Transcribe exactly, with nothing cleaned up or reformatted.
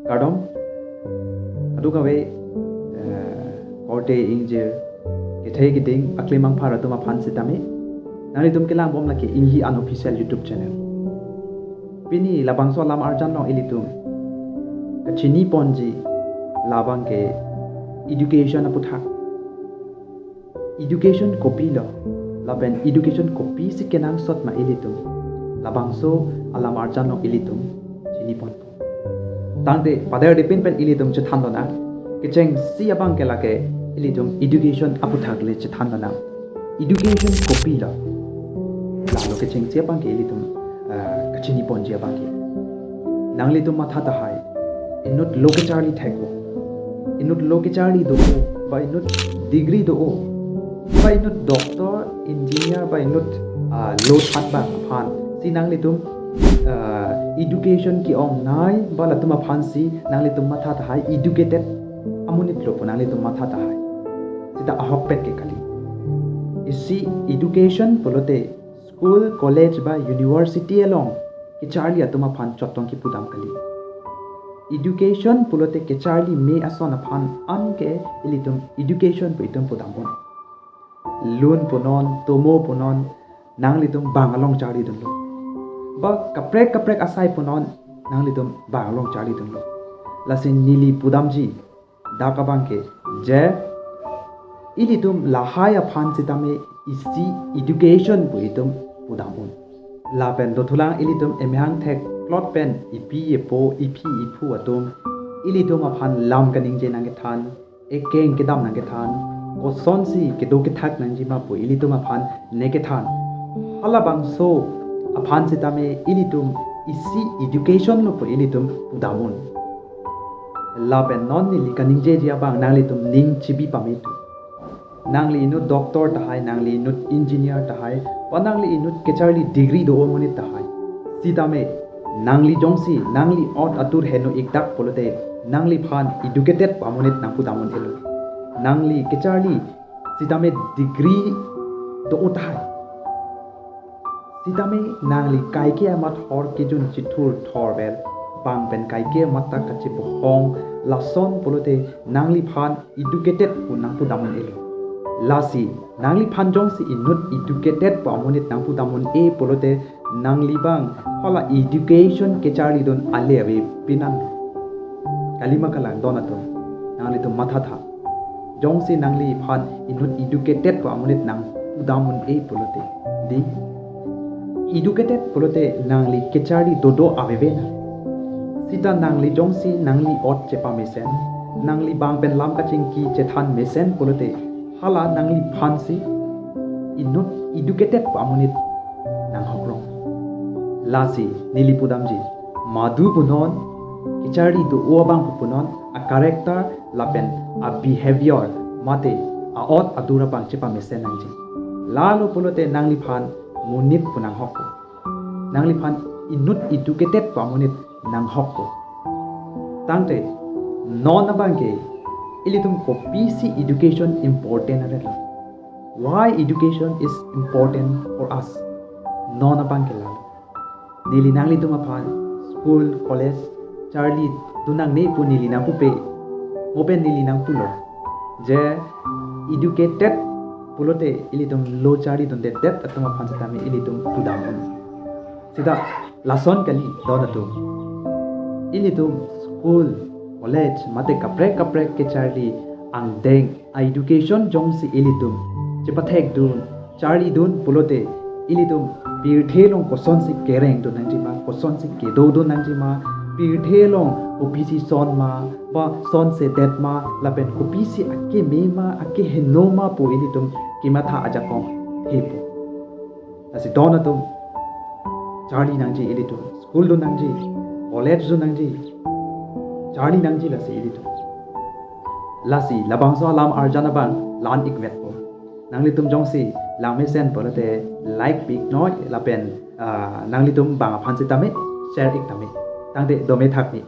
Kardom, kadokave, eh, korte ingjir, kethe keding, aklimang phar atum aphan sitame nanglitum kelang bom lake Inghi Unofficial YouTube channel. Pini labangso alam arjan along ilitum kachini ponji labang ke education aputhak. Education kopilo, lapen education kopisi kenangsot ma ilitum, labangso alam arjan along ilitum chini ponpo. Tangte paderdepin pen ilitum chethan lonang, kechengsi abang ke lake ilitum education aputhak le chethan lonang. Education kopilo? Lalo kechengsi abang ke ilitum, ah, kachini ponji abang ke. Nanglitum matha tahai, inut lo kecharli thekpo, inut lo kecharli do-o, ba inut degree do-o, ba inut doctor, engineer, ba inut, ah, lo than abang aphan si nanglitum, ah, education ke-ongnei ba latum aphan si nanglitum matha tahai, educated amonit lo pu nanglitum matha tahai, sita ahokpet ke kali. Isi education pulote school, college ba university along kecharli atum aphan chotong kepudam kali. Education pulote kecharli me ason aphan anke ilitum education pu itum pudam un. Lun punon, tomo punon, nanglitum bang along charlidunlo. Ba kaprek kaprek asai punon, nanglitum bang along charlidunlo. Lasi neli pudamji dak abang ke, je ilitum lahai aphan sitame isi education pu itum pudam un. Lapen dothulang ilitum emehang thekplot pen ipi ipo, iphi iphu atum ilitum aphan lam kaningje nangkethan, ekeng kedam nangkethan, kosonsi kedo kethak nangji ma pu ilitum aphan nangkethan. Halabangso aphan sitame ilitum isi education lo pu ilitum pudam un. Lapen non neli kaningjeji abang nanglitum ning chibi pame tu. Nangli inut doctor tahai, nangli inut engineer tahai, ba nangli inut kecharli degree do-o amonit tahai, sitame nangli jongsi nangli ot atur heno ikdak pulote nangliphan educated pu amonit nangpudam un-elo. Nangli kecharli sitame degree do-o tahai, sitame nangli kaike amat hor kejun chithur thorvel, bang pen kaike amat ta kachibohong, lason pulote nangliphan educated pu nangpudam un-elo. Lasi nangliphan jongsi inut educated pu amonit nangpudam un-e pulote, nangli bang hala education kecharlidun ale ave pinan. Kalima kalang don atum, nanglitum matha tha. Jongsi nangliphan inut educated pu amonit nangpudam un-e pulote, dei, educated pulote nangli kecharli dodo aveve na. Sita nangli jongsi nangli ot chepamesen, nangli bang pen lam kachingki chethan mesen pulote, hala nangliphan si inut educated pu amonit nanghok rong. Lasi neli pudamji, madu punon, kecharli do-o abang pu punon, a character lapen a behavior mate a ot atur abang chepamesen nangji. Lalo pulote nangliphan monit pu nanghokpo. Nangliphan inut educated pu amonit nanghokpo. Tangte non abang ke ilitum kopisi education important aret lo? Why education is important for us? Non abang ke lalo. Neli nanglitum aphan school, college charlidun nangne pu neli nangpupe, mo pen neli nangpulo, je educated pulote ilitum lo charlidundedet atum aphan sitame ilitum pudam un. Sita lason kali don atum. Ilitum school, college mate kaprek kaprek kecharli angdeng a education jongsi ilitum chepathekdun, charlidun pulote, ilitum pirthe along kosonsi kerengdun nangji ma, kosonsi kedodun nangji ma, pirthe along kopisi son ma, ba sonsedet ma, lapen kopisi akeme ma, akeheno ma pu ilitum kematha ajakong hepo. Lasi don atum, charli nangji ilitum, school dun nangji, college dun nangji, charli nangji lasi ilitum. Lasi labangso alam arjan abang la-an ikvetpo. Nanglitum jongsi langmesen pulote like pi-iknoi lapen, ah, nanglitum bang aphan sitame share ik tame. Tangte dome thakme.